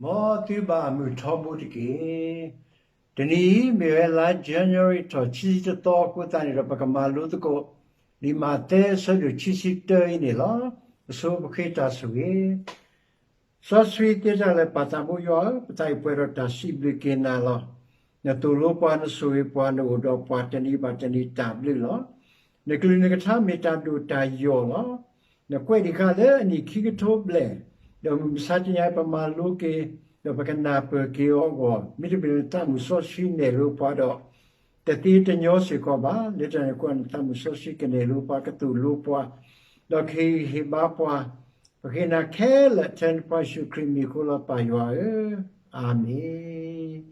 မ်သုဘၣ်မုၢ်ထီဘိတက့ၢ်. တနံၤအံၤ မ့ၢ်ဝဲလါ January ထီၣ်ခံဆံတသီအဃိသတးန့ၣ်ဒီး ပကမၤလိသကိး လံာ်မးသဲအဆၢဒိၣ်ခံဆံတၢအံၤန့ၣ်လီၤ. အဆိပဃ့တၢ်ဆိၣ်ဂ့ၤ စီဆှံသ့တၢ်လၢာ် ပၢ်သးဘိယွၤဧၢ, ပသးအံၤပှဲၤဒီးတၢ်စံးဘျုးက့ၤနၤလီၤ. နသိၣ်လိပှၤ, နဆိၣ်ဂ့ၤပှၤ, နအိၣ်ဒီးပှၤတနံၤဘၣ်တနံၤတၢ်ဘျုးလီၤ. နကလုၢ်နကထါမ့ၢ်တၢ်ဒိၣ်တၢ်ယိာ်လီၤ. နကွဲးဒံးဃာ်လၢအနံၣ်ခံကထိဘျဲၣ်, ဒီးမုၢ်မဆါတနံၤအံၤပမၤလိက့ၤ, ဒီးပကနၢ်ပၢၢ်က့ၤအီၤအဂီၢ်, မ့တမ့ၢ်နသးမုၢ်စီဆှံနဲၣ်လိပှၤဒီး တသ့တညီစ့ၢ်ကီးဘၣ်. လၢတၢ်န့ၣ်အဃိ နသးမုၢ်စီဆှံကနဲၣ်လိပှၤ, ကသိၣ်လိပှၤ, ဒီးကဟ့ၣ်ဂံၢ်ဟ့ၣ်ဘါပှၤ, ပဃ့နၤခဲလၢာ်ထဲနဖိယ့ၣ်ၡူးခရံာ်မံၤအဃိလီၤ ပၢ်ယွၤဧၢ, အၤမ့ၣ်.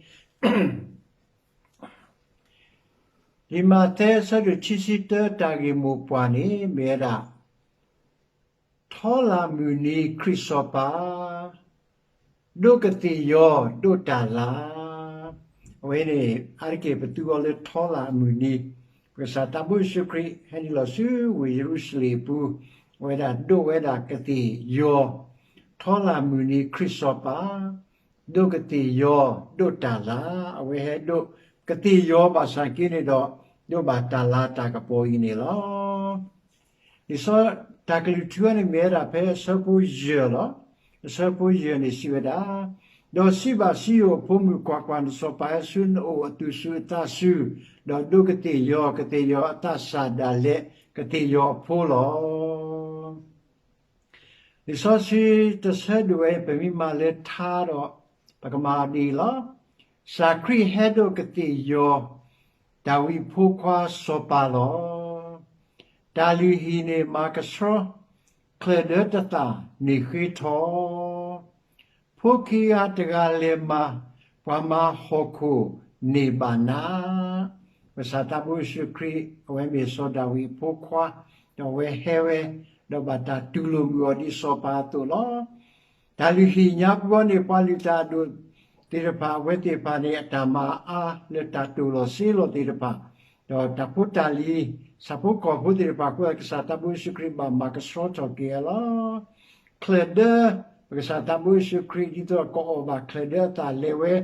လံာ်မးသဲအဆၢဒိၣ်ခံဆံတၢ တၢ်ဂ့ၢ်မိၢ်ပှၢ်န့ၣ် မ့ၢ်ဝဲဒၣ် ထီလၢ်မုၢ်နံၤခရံာ်စီၤပၤ, ဒိးကသ့ၣ်ယီၤဒိးတၢ်လၤ. အဝဲန့ၣ် အါတက့ၢ်ပသူအီၤလၢထီလၢ်အမုၢ်နံၤ, ပကစၢ်သးဘိယ့ၣ်ၡူးခရံာ်ဟဲနုာ်လီၤဆူဝ့ၢ်ယရူၤၡလ့ၣ်အပူၤ, အဝဲဒၣ်ဒိးဝဲဒၣ်ကသ့ၣ်ယီၤ, ထီလၢ်မုၢ်နံၤခရံာ်စီၤပၤ ဒိးကသ့ၣ်ယီၤဒိးတၢ်လၤ. အဝဲဟဲဒိးကသ့ၣ်ယီၤဘၣ်ဆၣ်က့န့ၣ်ဒီး ဒိးဘၣ်တၢ်လၤတၢ်ကပီၤအံၤန့ၣ်လီၤ. လံာ်စီဆှံတၢ်ကလုၢ်ထူန့ၣ်မ့ၢ်ဝဲဒၣ်ဖဲအဆၢဖိယဲၢ်လီၤ. အဆၢဖိယဲၢ်န့ၣ်စံးဝဲဒၣ်, ဒီးစံးဘၣ်စံယိၣ်အဖိမုၣ်, ကွၢ်ကွၢ်, နစီၤပၤဟဲဆူနအိၣ်အသူၣ်စူၤအသးစူၤ, ဒီးဒိးကသ့ၣ်ယီၤ, ကသ့ၣ်ယီၤအသးစၢ်ဒၣ်လဲာ်ကသ့ၣ်ယီၤအဖိလီၤ. လံာ်စီဆှံတဆၢဒိၣ်ဝဲ ပမ့ၢ်မၤလၢထါဒီး ပကမၤအီၤဒ်အံၤလီၤ. ကစၢ်ခရံာ်ဟဲဒိးကသ့ၣ်ယီၤ ဒၤဝံးအဖိခွါစီၤပၤလီၤ. တၢ်လုၢ်ဟံၣ်န့ၣ်မၤကဆှီ, ချၢၣ်ဒၢတသၣ်န့ၣ်ဃ့ထီ, ဖိခံဂၤတဂၤလဲၤမၤ, ပှၤမၤဟီၣ်ခိၣ်န့ၣ်ဘၣ်နး. ကစၢ်သးဘိယ့ၣ်ၡူးခရံာ် အဝဲမ့ၢ်စီၤဒၤဝံးအဖိခွါ, ဒီးအဝဲဟဲဝဲ, ဒီးဘၣ်တၢ်တူၢ်လိာ်မုာ်အီၤဒ်စီၤပၤအသိးလီၤ. တၢ်လုၢ်ဟံၣ်ညါပူၤန့ၣ် ပှၤလုၢ်တၢ်အဒိၣ်သ့ၣ်တဖၣ် အဝဲသ့ၣ်တဖၣ်န့ၣ် အတၢ်မၤအါလၢတၢ်တိၢ်လီၤစ့လီၤသ့ၣ်တဖၣ်, ဒီးတၢ်ဖိတၢ်လံၤ ဆၣ်ဖိကီၢ်ဖိသ့ၣ်တဖၣ်အဃိ ကစၢ်သးဘိယ့ၣ်ၡူးခရံာ်ဘၣ်မၤကဆှီထီၣ်က့ၤအီၤလီၤ. ချၢၣ်ဒၢ ပကစၢ်သးဘိယ့ၣ်ၡူးခရံာ် ဒ်သိးဒီးကအီၣ်ဘၣ်ချၢၣ်ဒၢအသၣ်လဲၤဝဲ,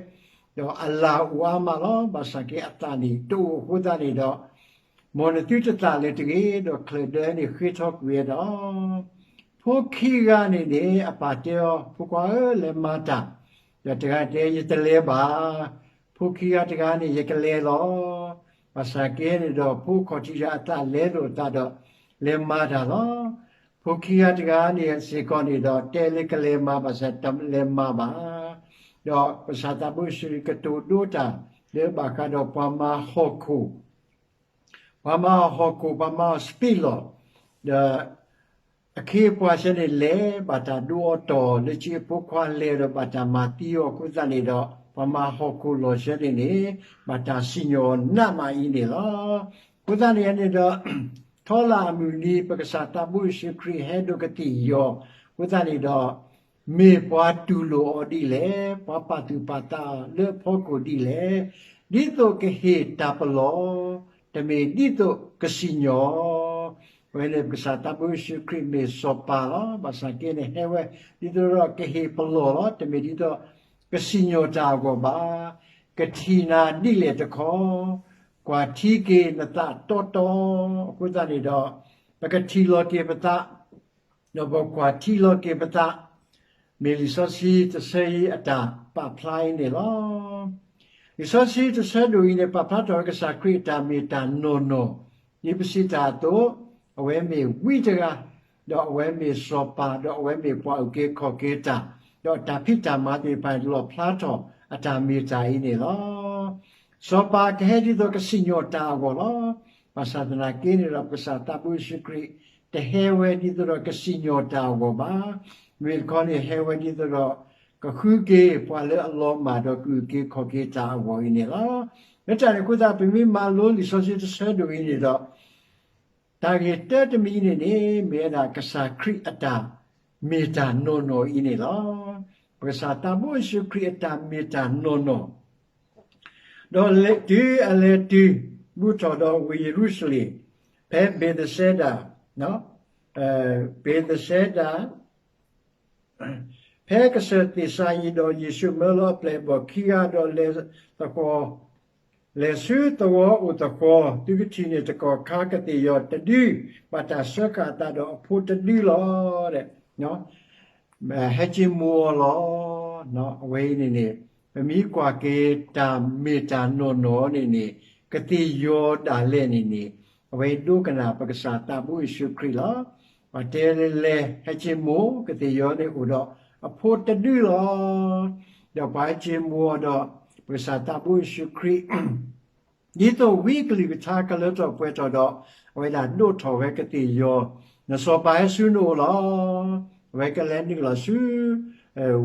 ဒီးအလၢ်အိၣ်အါမးလီၤ. ဘၣ်ဆၣ်က့အသၣ်န့ၣ်တအိၣ်အဃိသတးန့ၣ်ဒီး မ်နသုတသၣ်လၢၤတဂ့ၤ, ဒီးချၢၣ်ဒၢန့ၣ်ဃ့ထီကွံာ်ဝဲဒီး ဖိခံဂၤန့ၣ်န့ၣ် အပၢ်တဲအီၤ, ဖိခွါဧၢ, လဲၤမၤတၢ်, ဒီးတဂၤတဲ ယတလဲၤဘၣ်. ဖိခံဂၤတဂၤန့ၣ် ယကလဲၤလီၤ. ဘၣ်ဆၣ်က့န့ၣ်ဒီး ဖိခီၣ်ထံးတဂၤအသးလဲလိာ်အသးဒီး လဲၤမၤတၢ်လီၤ. ဖိခံဂၤတဂၤန့ၣ်စ့ၢ်ကီးန့ၣ်ဒီး တဲလၢကလဲၤမၤ ဘၣ်ဆၣ်တလဲၤမၤဘၣ်. ဒီးကစၢ်သးဘိယ့ၣ်ၡူးခရံာ်ကတိၤဒိတၢ် လၢဘၣ်ဃးဒီးပှၤမၤဟီၣ်ခိၣ် ပှၤမၤအီၤဟီၣ်ခိၣ် ပှၤမၤအီၤစပံးလီၢ်, ဒီးအခ့အပှၤဆၢန့ၣ်လဲၤဘၣ်တၢ်ဒိအီၤတီၢ် လၢခံအဖိခွါလဲၤဒီးဘၣ်တၢ်မၤသံအီၤအဃိသတးန့ၣ်ဒီး ပှၤမၤဟီၣ်ခိၣ်လီၢ်ဆၢန့ၣ်န့ၣ် ဘၣ်တၢ်စံၣ်ညီၣ်နးမးအံၤန့ၣ်လီၤ. အဃိသတးန့ၣ်န့ၣ်ဒီး ထီလၢ်အမုၢ်နံၤ ပကစၢ်သးဘိယ့ၣ်ၡူးခရံာ်ဟဲဒိးကသ့ၣ်ယီၤအဃိသတးန့ၣ်ဒီး မ့ၢ်ပှၤတူၢ်လိာ်အီၤဒ်လဲၣ်, ပှၤပာ်သူၣ်ပာ်သးအီၤလၢအဖီခိၣ်ဒ်လဲၣ်, ဒ်သိးကဟ့ၣ်တၢ်ပလီၢ်, တမ့ၢ်ဒ်သိးကစံၣ်ညီၣ်. အဝဲန့ၣ်ပကစၢ်သးဘိယ့ၣ်ၡူးခရံာ်မ့ၢ်စီၤပၤလီၤ. ဘၣ်ဆၣ်က့န့ၣ်ဟဲဝဲ ဒ်သိးဒီးကဟ့ၣ်ပလီၢ်လီၤ, တမ့ၢ်ဒ်သိးကစံၣ်ညီၣ်တၢ်အဂီၢ်ဘၣ်. ကထံၣ်နၤဒ်လဲၣ်တခီ, ကွၢ်ထံက့ၤနသးတီတီ, အဃိသတးန့ၣ်ဒီး ပကထံၣ်လီၤက့ၤပသး ဒီးပကွၢ်ထံလီၤက့ၤပသး, မ့ၢ်လံာ်စီဆှံတဆၢအံၤအတၢ်ပာ်ဖျါအံၤန့ၣ်လီၤ. လံာ်စီဆှံတဆၢဒိၣ်အံၤန့ၣ် ပာ်ဖျါထီၣ်ဝဲကစၢ်ခရံာ်အတၢ်မ့ၢ်တၢ်နီၢ်နီၢ်, ဒ်ပစံးတၢ်အသိး, အဝဲမ့ၢ်ဝံတဂၤ, ဒီးအဝဲမ့ၢ်စီၤပၤ, ဒီးအဝဲမ့ၢ်ပှၤအုၣ်က့ၤခီၣ်က့ၤတၢ်, ဒီးအတၢ်ဖံးတၢ်မၤသ့ၣ်တဖၣ်န့ၣ် လီၣ်ဖျါထီၣ်အတၢ်မ့ၢ်တၢ်အံၤန့ၣ်လီၤ. စီၤပၤကဟဲဒ်သိးကစံၣ်ညီၣ်တၢ်အဂီၢ်လီၤ. ဘၣ်ဆၣ်သနာ်က့န့ၣ်ဒီး ပကစၢ်သးဘိယ့ၣ်ၡူးခရံာ် တဟဲဝဲဒ်သိးဒီးကစံၣ်ညီၣ်တၢ်အဂီၢ်ဘၣ်. မ့ၢ်တခီန့ၣ် ဟဲဝဲဒ်သိးဒီး ကဃုက့ၤပှၤလၢအလီၤမၢ်ဒီးကအုၣ်က့ၤခီၣ်က့ၤတၢ်အဂီၢ်အံၤန့ၣ်လီၤ. လၢတၢ်န့ၣ်အဃိသတး ပမ့ၢ်မၤလိလံာ်စီဆှံတဆၢဒိၣ်အံၤန့ၣ်ဒီး တၢ်ဂ့ၢ်တၢတမံၤန့ၣ်န့ၣ် မ့ၢ်ဝဲဒၣ်ကစၢ်ခရံာ်အတၢ်မ့ၢ်တၢ်နီၢ်နီၢ်အံၤန့ၣ်လီၤ. ပကစၢ်သးဘိယ့ၣ်ၡူးခရံာ်အတၢ်မ့ၢ်တၢ်နီၢ်နီၢ် ဒီးတုၤအလဲၤတုၤဘူးထီၣ်ဒီးဝ့ၢ်ယရူၤၡလ့ၣ်, ဖဲဘ့းသစဲဒၤ, ဘ့းသစဲဒၤ, ဖဲကစၢၢ်သ့ၣ်စၤယံးဒီးယ့ၣ်ၡူးမၢလီၤအပျဲၢ်အဘီၣ်ခံဂၤဒီးလဲၤသဃီၤ လဲၤဆူသဝီအိၣ်သဃီၤ, သုကထံၣ်န့ၢ်တကီၢ်ခါ ကသ့ၣ်ယီၤတဒု ဘၣ်တၢ်စၢဃာ်အသးဒီးအဖိတဒုလီၤ. ဟဲက့ၤမိၢ်အီၤလီၤ. အဝဲအံၤန့ၣ်န့ၣ် ပမ့ၢ်ကွၢ်က့ၤတၢ်မ့ၢ်တၢ်နီၢ်နီၢ်န့ၣ်န့ၣ် ကသ့ၣ်ယီၤဒၣ်လဲာ်န့ၣ်န့ၣ် အဝဲအံၤဒိကနၣ်ပကစၢ်သးဘိယ့ၣ်ၡူးခရံာ်လီၤ. ပှၤတဲလဲၤဟဲက့ၤမိၢ် ကသ့ၣ်ယီၤန့ၣ်အိၣ်ဒီးအဖိတဒုလီၤ. ဒီးပှၤဟဲက့ၤမိၢ်အီၤဒီး ပကစၢ်သးဘိယ့ၣ်ၡူးခရံာ် ဒ်သိးဝံအကလုၢ်ကထါကလၢထီၣ်ပှဲၤထီၣ်ဒီး အဝဲဒၣ်ဒိးထီၣ်ဝဲကသ့ၣ်ယီၤ, နစီၤပၤဟဲဆူနအိၣ်လီၤ. အဝဲကလဲၤနုာ်လီၤဆူ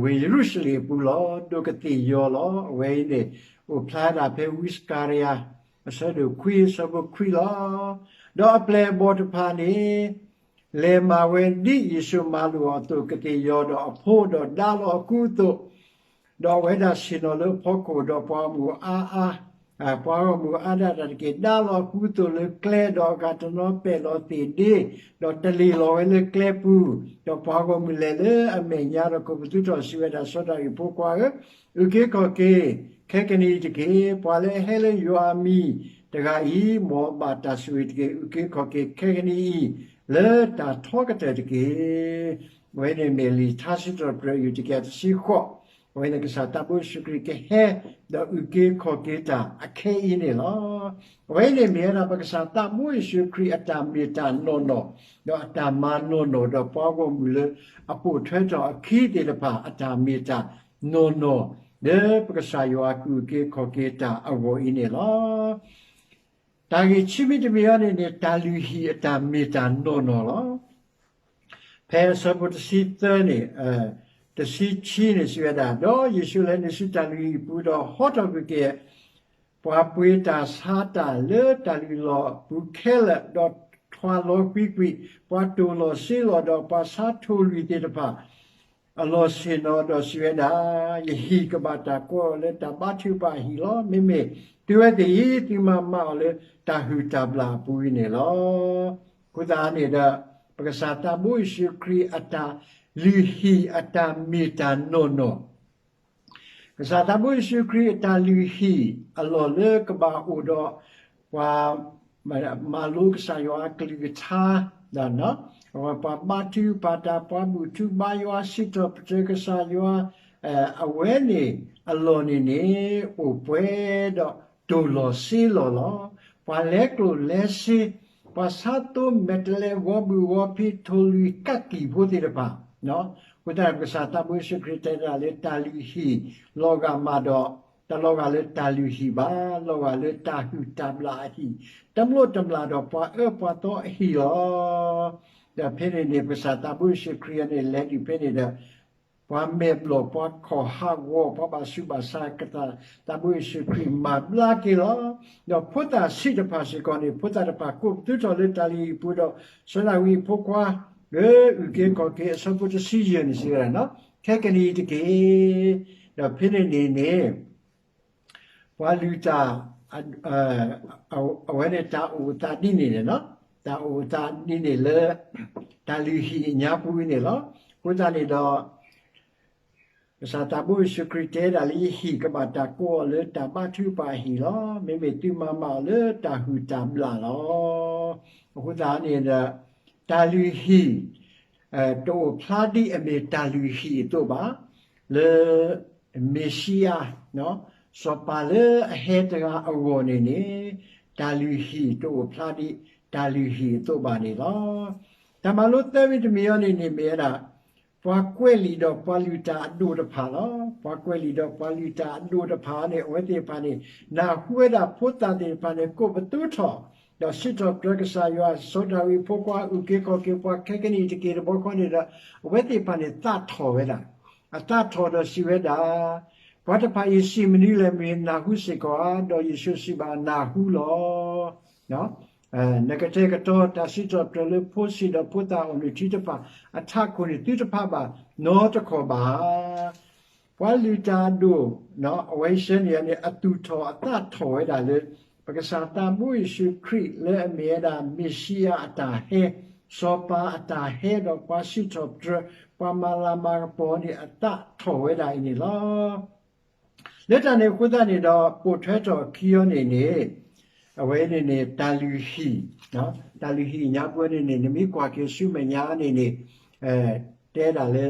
ဝ့ၢ်ယရူၤၡလ့ၣ်အပူၤလီၤ. ဒိးကသ့ၣ်ယီၤလီၤ. အဝဲအံၤန့ၣ် အိၣ်ဖျါဒၣ်ဖဲဝံစကၤရယၤ အဆၢဒိၣ်ခွံ အဆၢဖိခွံလီၤ. ဒီးအပျဲၢ်အဘီၣ်တဖၣ်န့ၣ် လဲၤမၤဝဲဒ်ယ့ၣ်ၡူးမၤလိာ်အီၤအသိး ကသ့ၣ်ယီၤဒီးအဖိဒီးဒါလီၤအကူအသိး ဒီးအဝဲဒၣ်ဆ့ၣ်နီၤလၢအဖီခိၣ်ဒီးပှၤဂီၢ်မုၢ်အါအါ, ပှၤဂီၢ်မုၢ်အါဒၣ်တၢ်တက့ၢ် ဒါလီၤအကူအသိးလၢကျဲ ဒီးအဂၤတနီၤပဲာ်လီၤသ့ၣ်ဒ့, ဒီးတလ့ၢ်လီၤဝဲလၢကျဲပူၤ, ဒီးပှၤဂီၢ်မုၢ်လဲၤလၢအမဲာ်ညါဒီးကိးပသူထီၣ်စံးဝဲဒၣ် စီၤဒၤဝံးအဖိခွါဧၢ, အုၣ်က့ၤခီၣ်က့ၤ ခဲကနံၣ်အံၤတက့ၢ်. ပှၤလၢအဟဲလၢယွၤအမံၤတဂၤအံၤ မ်အဘၣ်တၢ်ဆိၣ်ဂ့ၤတက့ၢ်. အုၣ်က့ၤခီၣ်က့ၤခဲကနံၣ်အံၤ လၢတၢ်ထီကတၢၢ်တက့ၢ်. အဝဲန့ၣ်မ့ၢ်လံာ်ထါစံးထီၣ်ပတြၢၤ အယုၢ်တကယၤတဆံဃိး, အဝဲန့ၣ်ကစၢ်သးဘိယ့ၣ်ၡူးခရံာ်ကဟဲ ဒီးအုၣ်က့ၤခီၣ်က့ၤတၢ်အခဲအံၤန့ၣ်လီၤ. အဝဲအံၤန့ၣ်မ့ၢ်ဝဲဒၣ်ပကစၢ်သးဘိယ့ၣ်ၡူးခရံာ်အတၢ်မ့ၢ်တၢ်နီၢ်နီၢ်, ဒီးအတၢ်မၤနီၢ်နီၢ်, ဒီးပှၤဂီၢ်မုၢ်လၢအပိာ်ထွဲထီၣ်အခံသ့ၣ်တဖၣ် အတၢ်မ့ၢ်တၢ်နီၢ်နီၢ်, လၢပကစၢ်ယွၤအုၣ်က့ၤခီၣ်က့ၤတၢ်အဂီၢ်အံၤန့ၣ်လီၤ. တၢ်ဂ့ၢ်ခံမံၤတမံၤအံၤန့ၣ်န့ၣ် တၢ်လုၢ်ဟံၣ်အတၢ်မ့ၢ်တၢ်နီၢ်နီၢ်လီၤ. ဖဲအဆၢဖိတဆံသၢန့ၣ်, တဆံခံန့ၣ်စံးဝဲဒၣ်, ဒီးယ့ၣ်ၡူးလဲၤနုာ်ဆူတၢ်လုၢ်ဟံၣ်အပူၤဒီးဟီထီၣ်ကွံာ်က့ၤ ပှၤပှ့ၤတၢ်ဆါတၢ်လၢတၢ်လုၢ်လီၢ်အပူၤခဲလၢာ်, ဒီးထွၣ်လီၤကွံာ်ကွံာ် ပှၤတိၢ်လီၤစ့လီၤဒီးပှၤဆါထိၣ်လွံၢ်သ့ၣ်တဖၣ် အလီၢ်ဆ့ၣ်နီၤဒီးစံးဝဲဒၣ်, ယဟံၣ်ကဘၣ်တၢ်ကိးအီၤလၢတၢ်ဘါထုကဖၣ်အဟံၣ်လီၤ. မ့မ့ၢ်သုဝဲသ့ၣ်အံၤ သုမၤမၤအီၤလၢတၢ်ဟုၣ်တၢ်ဘျၣ်အပူၤအံၤန့ၣ်လီၤ. အဃိသတးန့ၣ်ဒီး ပကစၢ်သးဘိယ့ၣ်ၡူးခရံာ်အတၢ်လုၢ်ဟံၣ်အတၢ်မ့ၢ်တၢ်နီၢ်နီၢ် ကစၢ်သးဘိယ့ၣ်ၡူးခရံာ်အတၢ်လုၢ်ဟံၣ်အလီၢ်လၢကဘၣ်အိၣ်ဒီးပှၤ မၤလိကစၢ်ယွၤအကလုၢ်ကထါ, ဒီးပှၤဘါထုကဖၣ်တၢ်, ပှၤဘူၣ်ထူဘါယွၤ, စံးထီၣ်ပတြၢၤကစၢ်ယွၤ, အဝဲန့ၣ်အလီၢ်န့ၣ်န့ၣ် အိၣ်ပှဲၤဒီးတိၢ်လီၤစ့လီၤလီၤ. ပှၤလဲကျိၣ်လဲစ့, ပှၤဆါသိမဲာ်တဲးလဲး ဂီၤဘူၣ်ဂီၤဖံး ထိၣ်လွံၢ်ကးကံၢ်ဖိသ့ၣ်တဖၣ် အဃိသတးပကစၢ်သးဘိယ့ၣ်ၡူးခရံာ်တဲဒၣ်လၢတၢ်လုၢ်ဟံၣ် လီၤဂာ်မးဒီး တလီၤဂာ်လၢတၢ်လုၢ်ဟံၣ်ဘၣ်, လီၤဂာ်လၢတၢ်ဟုၣ်တၢ်ဘျၣ်အဟံၣ်, တမျိးတမျာ်ဒီးပှၤအၢပှၤသီအဟံၣ်လီၤ. ဒီးဖဲန့ၣ်န့ၣ် ပကစၢ်သးဘိယ့ၣ်ၡူးခရံာ်န့ၣ် လဲၤဒုးဖဲန့ၣ်ဒီး ပှၤမဲာ်ဘျီၣ် ပှၤခီၣ်ဟးဂီၤ ပှၤဘၣ်ဆူးဘၣ်ဆါ ကစၢ်သးဘိယ့ၣ်ၡူးခရံာ်မၤဘျါက့ၤလီၤ. ဒီးဖိသၣ်ဆံးတဖၣ်စ့ၢ်ကီးန့ၣ် ဖိသၣ်တဖၣ်ကိးပသူထီၣ်လၢတၢ်လုၢ်ဟံၣ်ပူၤဒီး စီၤဒၤဝံးအဖိခွါဧၢ, အုၣ်က့ၤခီၣ်က့ၤ အဆၢဖိတဆံယဲၢ်န့ၣ်စံးဝဲဒၣ်, ခဲကနံၣ်အံၤတက့ၢ်. ဒီးဖဲန့ၣ်န့ၣ်န့ၣ် ပှၤလုၢ်တၢ် အဝဲန့ၣ်တၢ်အိၣ်အသးဒ်န့ၣ်န့ၣ်, တၢ်အိၣ်အသးဒ်န့ၣ်လၢ တၢ်လုၢ်ဟံၣ်အညါပူၤအံၤန့ၣ်လီၤ. အဃိသတးန့ၣ်ဒီး ကစၢ်သးဘိယ့ၣ်ၡူးခရံာ်တဲဒၣ်လၢ ယဟံၣ်ကဘၣ်တၢ်ကိးအီၤလၢတၢ်ဘါထုကဖၣ်အဟံၣ်လီၤ. မ့မ့ၢ်သုမၤမၤအီၤလၢတၢ်ဟုၣ်တၢ်ဘျၣ်လီၤ. အဃိသတးန့ၣ်ဒီး တၢ်လုၢ်ဟံၣ် တအိၣ်ဖျါဒ်အမ့ၢ်တၢ်လုၢ်ဟံၣ်အသိးဘၣ်, လၢ မ့ၤၡံအၤ စီၤပၤလၢအဟဲတဂၤအဂီၢ်န့ၣ်န့ၣ် တၢ်လုၢ်ဟံၣ်တအိၣ်ဖျါဒ် တၢ်လုၢ်ဟံၣ်အသိးဘၣ်န့ၣ်လီၤ. တၢ်မၤလိသၢမံၤတမံၤအံၤန့ၣ်န့ၣ်မ့ၢ်ဝဲဒၣ် ပှၤကွဲးလံာ်ဒီးပှၤလုၢ်တၢ်အဒိၣ်တဖၣ်လီၤ. ပှၤကွဲးလံာ်ဒီးပှၤလုၢ်တၢ်အဒိၣ်တဖၣ်န့ၣ် အဝဲသ့ၣ်တဖၣ်န့ၣ် နၢ်ဟူဝဲဒၣ်ဖိသၣ်သ့ၣ်တဖၣ်န့ၣ် ကိးပသူထီၣ် ဒီးစံးထီၣ်ပတြၢၤကစၢ်ယွၤ စီၤဒၤဝံးအဖိခွါ အုၣ်က့ၤခီၣ်က့ၤပှၤခဲကနံၣ်အံၤတက့ၢ်တဘျီဃီန့ၣ်ဒီး အဝဲသ့ၣ်တဖၣ်န့ၣ်သးထီၣ်ဝဲဒၣ်, အသးထီၣ်ဒီးစံးဝဲဒၣ်, ပှၤတဖၣ်အံၤစံးမနုၤလဲၣ် မ့ၢ်နၢ်ဟူစ့ၢ်ကီးဧါ. ဒီးယ့ၣ်ၡူးစံးဘၣ် နၢ်ဟူလီၤ. နကတဲာ်ကတီၤတၢ်စံးထီၣ်ပတြၢၤလၢဖိဆံးဒီးဖိသၣ်အီၣ်မ့ၣ်ထံတဖၣ်အထးခိၣ်န့ၣ် သုတဖးဘၣ်နီတခီၣ်ဘၣ်. ပှၤလုၢ်တၢ်အဒိၣ် အဝဲအံၤဆၢန့ၣ်န့ၣ် အသူၣ်ထီၣ်အသးထီၣ်ဝဲဒၣ်လၢ ပကစၢ်သးဘိယ့ၣ်ၡူးခရံာ်လၢအမ့ၢ်ဝဲဒၣ်မ့ၤၡံအၤအတၢ်ဟဲ စီၤပၤအတၢ်ဟဲဒီးပှၤစံးထီၣ်ပတြၢၤ ပှၤမၤလၤမၤကပီၤန့ၣ် အသးထီၣ်ဝဲဒၣ်အံၤန့ၣ်လီၤ. လၢတၢ်န့ၣ်အဃိသတးန့ၣ်ဒီး ပိာ်ထွဲထီၣ်အခံအီၤန့ၣ်န့ၣ် အဝဲန့ၣ်န့ၣ် တၢ်လုၢ်ဟံၣ်, တၢ်လုၢ်ဟံၣ်ညါပှဲၤန့ၣ်န့ၣ် နမ့ၢ်ကွၢ်က့ၤဆူမဲာ်ညါန့ၣ်န့ၣ် တဲဒၣ်လၢ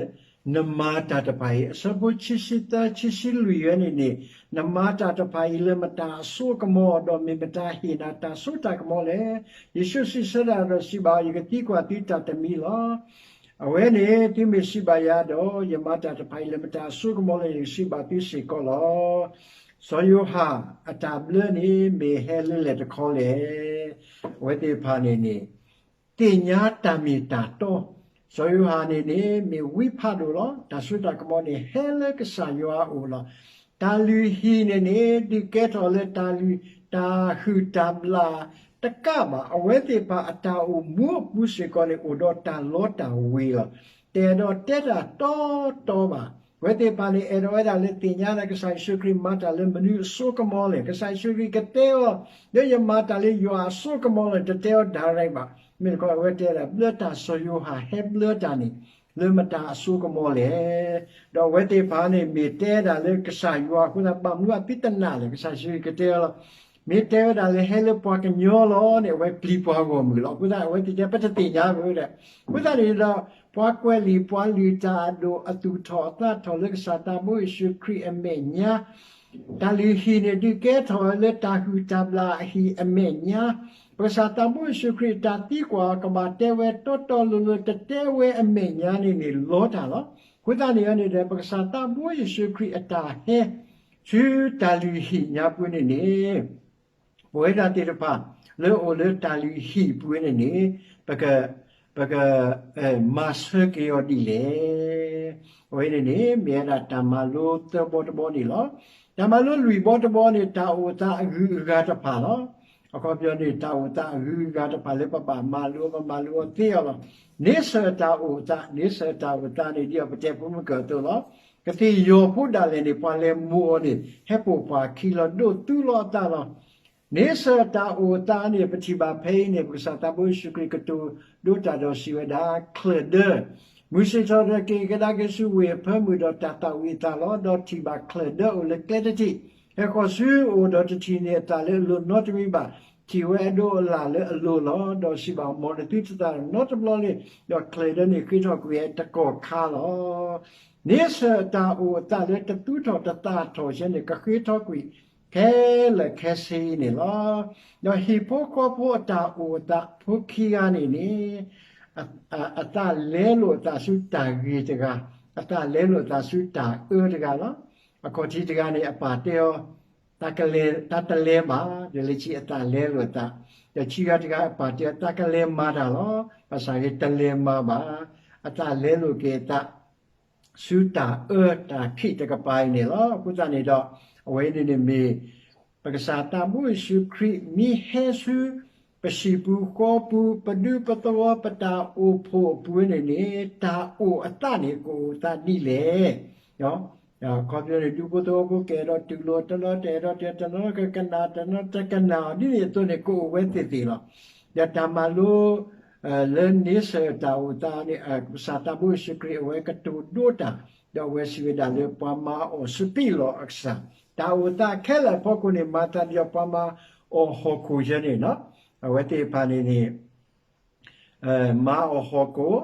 နမၤတၢ်တဖၣ်အံၤ အဆၢဖိခံဆံသၢ ခံဆံလွံၢ်ဝဲန့ၣ်န့ၣ် နမၤတၢ်တဖၣ်အံၤလၢမတၤအစိအကမီၤ ဒီးမ့ၢ်မတၤဟ့ၣ်နၤတၢ်စိတၢ်ကမီၤလဲၣ်. ယ့ၣ်ၡူးစံးဆၢတၢ်ဒီးစံးဘၣ်အီၤ, ယကသံကွၢ်သုတၢ်တမံၤလီၤ. အဝဲန့ၣ် သုမ့ၢ်စံးဘၣ်ယၤဒီး ယမၤတၢ်တဖၣ်အံၤလၢမတၤအစိကမီၤလဲၣ် ယကစံးဘၣ်သုစ့ၢ်ကီးလီၤ. စီၤယိၤဟၣ်အတၢ်ဘျၢန့ၣ် မ့ၢ်ဟဲလၢလဲၣ်တခီလဲၣ်. အဝဲသ့ၣ်တဖၣ်န့ၣ်န့ၣ် သ့ၣ်ညါတၢ်မ့ၢ်တၢ်တီ, စီၤယိၤဟၣ်န့ၣ်န့ၣ် မ့ၢ်ဝံဖးဒိၣ်လီၤ. တၢ်စိတၢ်ကမီၤန့ၣ် ဟဲလၢကစၢ်ယွၤအအိၣ်လီၤ. တၢ်လုၢ်ဟံၣ်န့ၣ်န့ၣ် ဒုးကဲထီၣ်လၢတၢ်လုၢ် တၢ်ဟုၣ်တၢ်ဘျၣ်တကးဘၣ်, အဝဲသ့ၣ်တဖၣ်အတၢ်အိၣ်မူအပူၤစ့ၢ်ကီးန့ၣ် အိၣ်ဒီးတၢ်လီတၢ်ဝ့ၤလီၤ. တအဲၣ်ဒိးတဲတၢ်တီတီဘၣ်. အဝဲသ့ၣ်တဖၣ်န့ၣ် အဲၣ်ဒိးဝဲဒၣ်လၢသ့ၣ်ညါဒၣ်ကစၢ်ယ့ၣ်ၡူးခရံာ်မၤတၢ်လၢမနုၤအစိကမီၤလဲၣ်. ကစၢ်ယ့ၣ်ၡူးခရံာ်ကတဲအီၤ လၢယမၤတၢ်လၢယွၤအစိကမီၤလီၤ, တတဲအီၤ direct ဘၣ်. မ့ၢ်တခီ အဝဲတဲဒၣ် ဘျၢတၢ်စီၤယိၤဟၣ်ဟဲဘျၢတၢ်န့ၣ် လၢမတၤအစိကမီၤလဲၣ်. ဒီးအဝဲသ့ၣ်တဖၣ်န့ၣ် မ့ၢ်တဲဒၣ်လၢကစၢ်ယွၤအဃိသတး ဘၣ်မနုၤအသုတနာ်လဲၣ်. ကစၢ်ယ့ၣ်ၡူးခရံာ်ကတဲအီၤလီၤ. မ့ၢ်တဲဝဲဒၣ်လၢဟဲလၢပှၤကညီလီၤန့ၣ် အဝဲပျံၤပှၤဂီၢ်မုၢ်လီၤ. အဃိသတး အဝဲသ့ၣ်တဲ ပတသ့ၣ်ညါဝဲဒၣ်. အဃိသတးန့ၣ်ဒီး ပှၤကွဲးလံာ်ပှၤလုၢ်တၢ်အဒိၣ် အသူၣ်ထီၣ်အသးထီၣ်လၢကစၢ်သးဘိယ့ၣ်ၡူးခရံာ်အမဲာ်ညါ တၢ်လုၢ်ဟံၣ်န့ၣ် ဒုးကဲထီၣ်လၢတၢ်ဟုၣ်တၢ်ဘျၣ်အဟံၣ်အမဲာ်ညါ, ပကစၢ်သးဘိယ့ၣ်ၡူးခရံာ်အတၢ်သံကွၢ်အီၤ ကဘၣ်တဲဝဲတီတီလိၤလိၤ တတဲဝဲအမဲာ်ညါန့ၣ်န့ၣ် လီၤတၢ်လီၤ. အဃိသတးန့ၣ်န့ၣ်ဒီး ပကစၢ်သးဘိယ့ၣ်ၡူးခရံာ်အတၢ်ဟဲ ဆူတၢ်လုၢ်ဟံၣ်ညါပူၤန့ၣ်န့ၣ် ပဝဲဒၣ်သ့ၣ်တဖၣ် လၢအအိၣ်လၢတၢ်လုၢ်ဟံၣ်ပူၤန့ၣ်န့ၣ် ပက ပက မၤဆၢက့ၤအီၤဒ်လဲၣ်. အဝဲန့ၣ်န့ၣ် မ့ၢ်ဝဲဒၣ်တၢ်မၤလိသၢဘီတဘီန့ၣ်လီၤ. တၢ်မၤလိလွံၢ်ဘီတဘီန့ၣ် တၢ်အိၣ်သးအဂုၤအဂၤတဖၣ်လီၤ. အခီပညီန့ၣ် တၢ်အိၣ်သးအဂုၤအဂၤတဖၣ်လၢပဘၣ်မၤလိ ပမၤလိအီၤသ့အီၤလီၤ. န့ဆၢၣ်အတၢ်အိၣ်အသး, န့ဆၢၣ်အတၢ်အိၣ်အသးန့ၣ် ဒ်အပတဲဖိမုၣ်ကၢၢ်အသိးလီၤ. ကသ့ၣ်ယီၤဖိဒၣ်လဲာ်န့ၣ် ပှၤလဲၤမိၢ်အီၤန့ၣ် ဟဲပိာ်ပှၤခံလီၤ ဒိးသူလီၤအသးလီၤ. န့ဆၢၣ်အတၢ်အိၣ်အသးန့ၣ် ပထံၣ်ဘၣ်ဖဲအံၤန့ၣ် ပကစၢ်သးဘိယ့ၣ်ၡူးခရံာ်ကတိၤဒိတၢ်ဒီးစံးဝဲဒၣ် ချၢၣ်ဒၢ မုၢ်ဆ့ၣ်ထီၣ်ဒီးက့ၤကဒါက့ၤဆူဝ့ၢ်အဖၢမုၢ်ဒီးတၢ်သၣ်ဝံၤအသးလီၤ. ဒီးထံၣ်ဘၣ်ချၢၣ်ဒၢအိၣ်လၢကျဲတထံၣ်, ဟဲဃီၤဆူအအိၣ်ဒီးတထံၣ်န့ၢ်အသၣ်လၢအလိၤနီတမံၤဘၣ်. ထံၣ်ဝဲအဒိအလၣ်လၢအလိၤလီၤ. ဒီးစံးဘၣ် မ်နသုတသၣ်နီတဘျီလံ. ဒီးချၢၣ်ဒၢန့ၣ်ဃ့ထီၣ်ကွံာ်ဝဲတကီၢ်ခါလီၤ. န့ဆၢၣ်အတၢ်အိၣ်အသးလၢတသူထီၣ်တသၣ်ထီၣ်ဆဲန့ၣ် ကဃ့ထီၣ်ကွံာ်ခဲလၢာ်ခဲဆ့အံၤန့ၣ်လီၤ. ဒီးဟံၣ်ဖိဃီဖိအတၢ်အိၣ်အသးဖိခံဂၤန့ၣ်န့ၣ် အသးလဲလိာ်အသးဆူတၢ်ဂ့ၤတဂၤ, အသးလဲလိာ်အသးဆူတၢ်အၢတဂၤလီၤ. အခီၣ်ထံးတဂၤန့ၣ် အပၢ်တဲအီၤ တၢ်ကလဲၤ တၢ်တလဲၤဘၣ်, ဒီးလၢခံအသးလဲလိာ်အသး, ဒီးခံဂၤတဂၤအပၢ်တဲအီၤ တၢ်ကလဲၤမၤတၢ်လီၤ. ဘၣ်ဆၣ်ဂ့ၤတလဲၤမၤဘၣ်, အသးလဲလိာ်က့ၤအသး ဆူတၢ်အၢတၢ်ခံးတကပၤအံၤန့ၣ်လီၤ. အဃိသတးန့ၣ်ဒီး အဝဲန့ၣ်န့ၣ်မ့ၢ် ပကစၢ်သးဘိယ့ၣ်ၡူးခရံာ်မ့ၢ်ဟဲဆူ ပဟံၣ်ပူၤဃီပူၤ ပဒူပသဝီပတၢ်အိၣ်ဖှိၣ်အပူၤန့ၣ်န့ၣ် တၢ်အိၣ်အသးန့ၣ် ကအိၣ်သးဒ်လဲၣ်. အခီပညီန့ၣ် ဒူဖိသဝီဖိကအဲၣ်ဒိးတူၢ်လိာ်တနီၤ တအဲၣ်ဒိးတနီၤ ကကနၣ်တနီၤ တကနၣ်အီၤဒ်န့ၣ်အသိးန့ၣ် ကအိၣ်ဝဲသ့ၣ်သ့ၣ်လီၤ. ဒီးတၢ်မၤလိ လၢန့ဆၢၣ်တၢ်အိၣ်အသးန့ၣ် ကစၢ်သးဘိယ့ၣ်ၡူးခရံာ်အဝဲကတိၤဒိတၢ်, ဒီးအဝဲစံးဝဲဒၣ်လၢပှၤမၤအီၣ်စပံးလီၢ်အကစၢ်, တၢ်အိၣ်အသးခဲလၢာ်အဖီခိၣ်န့ၣ် မၤသးဒ်ပှၤမၤအီၣ်ဟီၣ်ခိၣ်ယဲန့ၣ်လီၤ. အဝဲသ့ၣ်တဖၣ်န့ၣ်န့ၣ် မၤအီၣ်ဟီၣ်ခိၣ်,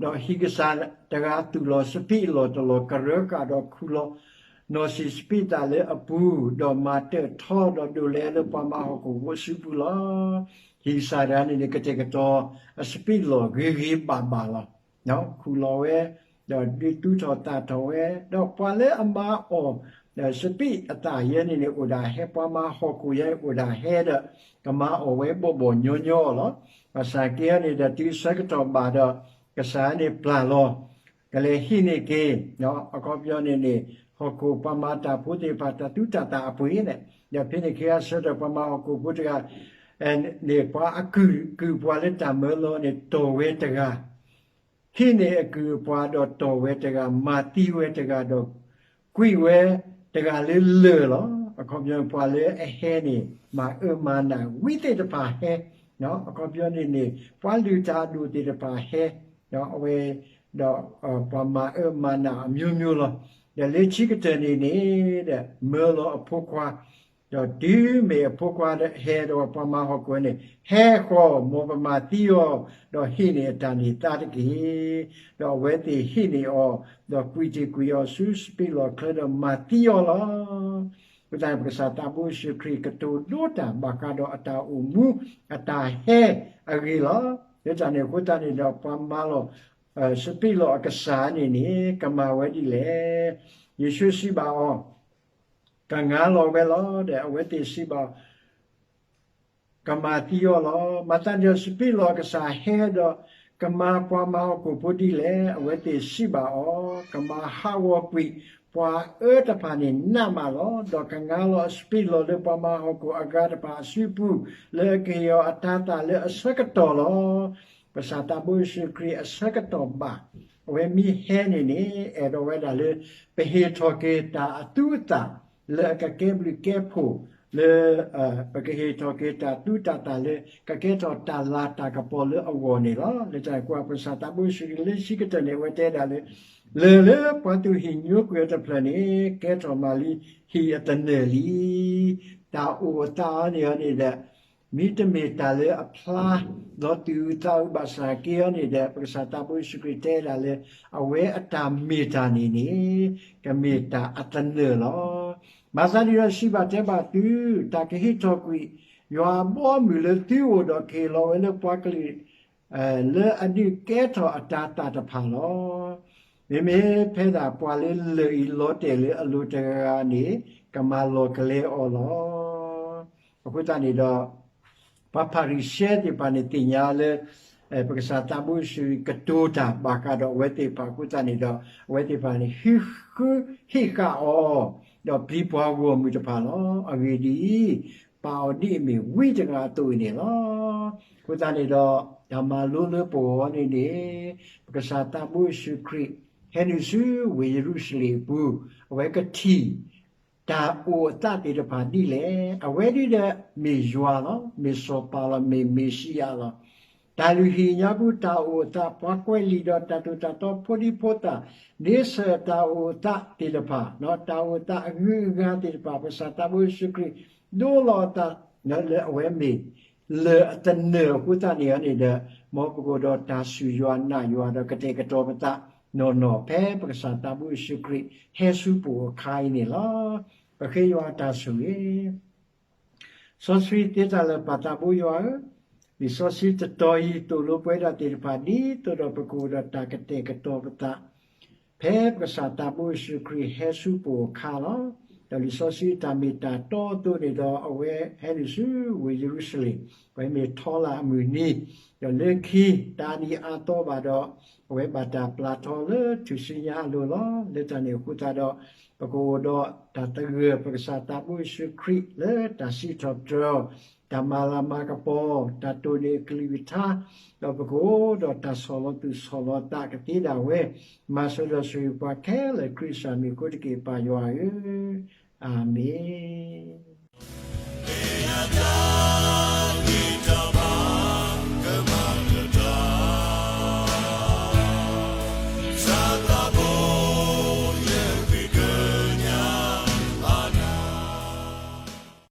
ဒီးဟံၣ်ကစၢ်တဂၤသူၣ်လီၤစပံးအလီၢ်တလီၢ် ကရၢဃာ်ဒီးခူၣ်လီၤ နီၢ်ဆံးစပံးသၣ်လၢအပူၤ, ဒီးမၤတၢၢ်ထီဒီးဒိးလဲလၢပှၤမၤဟီၣ်ခိၣ်ဖိအစုပူၤလီၤ. ဟံၣ်ကစၢ်တဂၤန့ၣ်န့ၣ် ကတဲာ်ကတီၤအစပံးလီၢ်ဂ့ၤဂ့ၤဘၣ်ဘၣ်လီၤ. ခူၣ်လီၤဝဲ, ဒီးဒုးသူထီၣ်သၣ်ထီၣ်ဝဲ, ဒီးပှၤလၢအမၤအီၣ် စပံးအသၣ်ယဲန့ၣ်န့ၣ် အိၣ်ဒၣ်ဟဲ ပှၤမၤဟီၣ်ခိၣ်ယဲန့ၣ် အိၣ်ဒၣ်ဟဲဒီး ကမၤအီၣ်ဝဲဘီၣ်ဘီၣ်ညီညီလီၤ. ဘၣ်ဆၣ်က့န့ၣ်ဒီး တုၤဆၢကတီၢ်ဘၣ်ဒီး ကစၢ်န့ၣ်ပျၢ်လီၤ ကလဲၤဟံးန့ၢ်က့ၤ အခီပညီန့ၣ်န့ၣ် ဟီၣ်ခိၣ်ပှၤမၤတၢ်ဖိသ့ၣ်တဖၣ် တၢ်သူတၢ်သၣ်အပှ့ၤန့ၣ်, ဒီးဖဲန့ၣ်ခံဂၤဆၢထၢၣ် ပှၤမၤဟီၣ်ခိၣ်ဖိတဂၤ န့ၣ် ပှၤအကုၢ် ကုၢ်ပှၤလၢတၢ်မၢလီၤန့ၣ် တီၢ်ဝဲတဂၤ ဟံးန့ၢ်အကုၢ်အပှၤဒီးတီၢ်ဝဲတဂၤ, မၤသံဝဲတဂၤဒီး ကွံာ်ဝဲတဂၤလၢလၢၢ်လီၤ. အခီပညီ ပှၤလၢအဟဲန့ၣ် မၤအၢမၤနး ဝံသ့ၣ်တဖၣ်ဟဲ အခီပညီန့ၣ်န့ၣ် ပှၤလုၢ်တၢ်အဒိၣ်သ့ၣ်တဖၣ်ဟဲ အဝဲ ဒီး ပှၤမၤအၢမၤနးအမျိုးမျိုးလီၤ. ဒီးလၢခံကတၢၢ်န့ၣ်န့ၣ် ဒီးမၢလီၤအဖိခွါ, ဒီးတုၤမ့ၢ်အဖိခွါဟဲဒီးပှၤမၤဟီၣ်ခိၣ်န့ၣ် ဟဲဃီ မ်ပမၤသံအီၤ, ဒီးဟ့ၣ်န့ၢ်အတၢ်န့ၢ်သါတက့ၢ်. ဒီးအဝဲသ့ၣ်ဟ့ၣ်န့ၢ်အီၤ, ဒီးကွံာ်တ့ၢ်ကွံာ်အီၤဆူစပံးလီၢ်ချၢဒီးမၤသံအီၤလီၤ. အဃိသတးန့ၣ် ပကစၢ်သးဘိယ့ၣ်ၡူးခရံာ်ကတိၤဒိတၢ်ဘၣ်ဃးဒီးအတၢ်အိၣ်မူ အတၢ်ဟဲအဂ့ၢ်လီၤ. လၢတၢ်န့ၣ်အဃိသတးန့ၣ်ဒီး ပှၤမၤလီၤ စပံးလီၢ်အကစၢ်န့ၣ်န့ၣ် ကမၤဝဲဒ်လဲၣ်. ယ့ၣ်ၡူးစံးဘၣ်အီၤ, ကငါလီၤဝဲလီၤ. ဒီးအဝဲသ့ၣ်စံးဘၣ် ကမၤသံအီၤလီၤ. မၤသးဒ်ဒီး စပံးလီၢ်အကစၢ်ဟဲဒီး ကမၤပှၤမၤဟီၣ်ခိၣ်ဖိဒ်လဲၣ်. အဝဲသ့ၣ်စံးဘၣ်အီၤ, ကမၤဟးဂီၤကွံာ်ပှၤအၢတဖၣ်န့ၣ်နးမးလီၤ. ဒီးကငါလီၤအစပံးလီၢ်လၢပှၤမၤဟီၣ်ခိၣ်အဂၤတဖၣ်အစုပူၤ လၢအကဟ့ၣ်အီၤအတၤသၣ်လၢအဆၢကတီၢ်လီၤ. ပကစၢ်သးဘိယ့ၣ်ၡူးခရံာ်အဆၢကတီၢ်ဘၣ် အဝဲမ့ၢ်ဟဲန့ၣ်န့ၣ် အဲၣ်ဒိးဝဲဒၣ်လၢ ပဟ့ၣ်ထီၣ်က့ၤတၢ်အသူအသၣ် လၢအကကဲဘျုးကဲဖှိၣ် လၢ ပကဟ့ၣ်ထီၣ်က့ၤတၢ်သူတၢ်သၣ်လၢ ကကဲထီၣ်တၢ်လၤတၢ်ကပီၤလၢအဂီၢ်န့ၣ်လီၤ. လၢတၢ်န့ၣ်အဃိ ပကစၢ်သးဘိယ့ၣ်ၡူးခရံာ်လၢခံကတၢၢ်န့ၣ် အဝဲတဲဒၣ်လၢ လၢၢ်လၢပှၤသူၣ်ဟံၣ်ညိကွံာ်အီၤတဖျၢၣ်န့ၣ် ကဲထီၣ်မးလံ ဟံၣ်အသနၢၣ်လံ. တၢ်အိၣ်အသးအီၤန့ၣ်န့ၣ်ဒီး မ့တမ့ၢ်တၢ်လၢအဖျါလီၤသူၣ်အုးသးအုးဘၣ်ဆၣ်က့အီၤန့ၣ်ဒီး ပကစၢ်သးဘိယ့ၣ်ၡူးခရံာ်တဲဒၣ်လၢ အဝဲအတၢ်မ့ၢ်တၢ်န့ၣ်န့ၣ် ကမ့ၢ်တၢ်အသနၢၣ်လီၤ. မၤသးဒ်ဒီးစံးဘၣ်တဲဘၣ်သု, တၢ်ကဟ့ၣ်ထီၣ်ကွံာ် ယွၤအဘီအမုၢ်လၢသုအိၣ်ဒီးကဟ့ၣ်လီၤဝဲလၢပှၤကလုာ် လၢအဒုးကဲထီၣ်အတၤသၣ်တဖၣ်လီၤ. မ့မ့ၢ်ဖဲဒၣ်ပှၤလၢလၢၢ်အံၤလီၤတဲာ်လၢအလိၤတဂၤဂၤန့ၣ် ကမၤလီၢ်ကလဲအီၤလီၤ. အဃိသတးန့ၣ်ဒီး ပှၤဖၤရံၤၡဲသ့ၣ်တဖၣ်န့ၣ်သ့ၣ်ညါလၢ ပကစၢ်သးဘိယ့ၣ်ၡူးကတိၤတၢ်ဘၣ်ဃးဒီးအဝဲသ့ၣ်တဖၣ်အဃိသတးန့ၣ်ဒီး အဝဲသ့ၣ်တဖၣ်န့ၣ် ဟံးဃုဟ့ၣ်ဃာ်အီၤ ဒီးပျံၤပှၤဂီၢ်မုၢ်တဖၣ်လီၤ. အဂ့ၢ်ဒ်အံၤ, ပာ်အီၤဒ်အမ့ၢ်ဝံတဂၤအသိးအံၤန့ၣ်လီၤ. အဃိသတးန့ၣ်ဒီး တၢ်မၤလိလၢပဂီၢ်န့ၣ်န့ၣ် ပကစၢ်သးဘိယ့ၣ်ၡူးခရံာ် ဟဲနုာ်ဆူဝ့ၢ်ယရူၤၡလ့ၣ်အပူၤ အဝဲကထံၣ် တၢ်အိၣ်အသးသ့ၣ်တဖၣ်ဒ်လဲၣ်. အဝဲဒ်ဒီးမ့ၢ်ယွၤလီၤ, မ့ၢ်စီၤပၤလီၤ, မ့ၢ်မ့ၣ်ၡံအၤလီၤ. တၢ်လုၢ်ဟံၣ်ညါပူၤတၢ်အိၣ်အသး, ပှၤကွဲးလံာ်ဒီးတၢ်သိၣ်တၢ်သီဖိဒံဖိသၣ်, ဒ်ဆၢၣ်တၢ်အိၣ်အသးသ့ၣ်တဖၣ်, တၢ်အိၣ်အသးအဂုၤအဂၤသ့ၣ်တဖၣ်, ပကစၢ်သးဘိယ့ၣ်ၡူးခရံာ် ဒိလီၤအသးလၢအဝဲမ့ၢ် လၢၢ်အသနၢၣ်အဃိသတးန့ၣ်န့ၣ်ဒီး မ်ပကအိၣ်ဒီးတၢ်ဆူၣ်ယွၤနာ်ယွၤဒီးကတဲာ်ကတီၤပသးနီၢ်နီၢ် ဖဲပကစၢ်သးဘိယ့ၣ်ၡူးခရံာ်ဟဲဆူပအိၣ်အခါအံၤန့ၣ်လီၤ. ပဃ့ယွၤအတၢ်ဆိၣ်ဂ့ၤ စီဆှံသ့တၢ်လၢာ်ပၢ်သးဘိယွၤဧၢ, လံာ်စီဆှံတတီၤအံၤသိၣ်လိပဝဲဒၣ်သ့ၣ်တဖၣ် ဒ်သိးဒီးပကအိၣ်ဒီးတၢ်ကတဲာ်ကတီၤပသး ဖဲပကစၢ်သးဘိယ့ၣ်ၡူးခရံာ်ဟဲဆူပအိၣ်အခါလီၤ. ဒီးလံာ်စီဆှံတၢ်မ့ၢ်တၢ်တီအသိးန့ၣ်ဒီး အဝဲဟဲနုာ်ဆူဝ့ၢ်ယရူၤၡလ့ၣ်, အဝဲမ့ၢ်ထီလၢ်အမုၢ်နံၤ, ဒီးလၢခံတနံၤအါသီဘၣ်ဒီး အဝဲဘၣ်တၢ်ပျၢ်ထီလၢထူၣ်စုညါအလိၤလီၤ. လၢတၢ်န့ၣ်အဃိသတးဒီး ပကအိၣ်ဒီးတၢ်သဂၢၢ်ပကစၢ်သးဘိယ့ၣ်ၡူးခရံာ်လၢတၢ်စံးထီၣ်ပတြၢၤ တၢ်မၤလၤမၤကပီၤ တၢ်တိၢ်န့ၢ်အကလုၢ်ကထါ, ဒီးပကအိၣ်ဒီးတၢ်ဆီၣ်လီၤသူၣ်ဆီၣ်လီၤသးကသ့ဒၣ်ဝဲ, မၤစၢၤဒီးဆိၣ်ဂ့ၤပှၤခဲလၢာ် ခရံာ်စၢ်မံၤအဃိတက့ၢ် ပၢ်ယွၤဧၢ, အၤမ့ၣ်.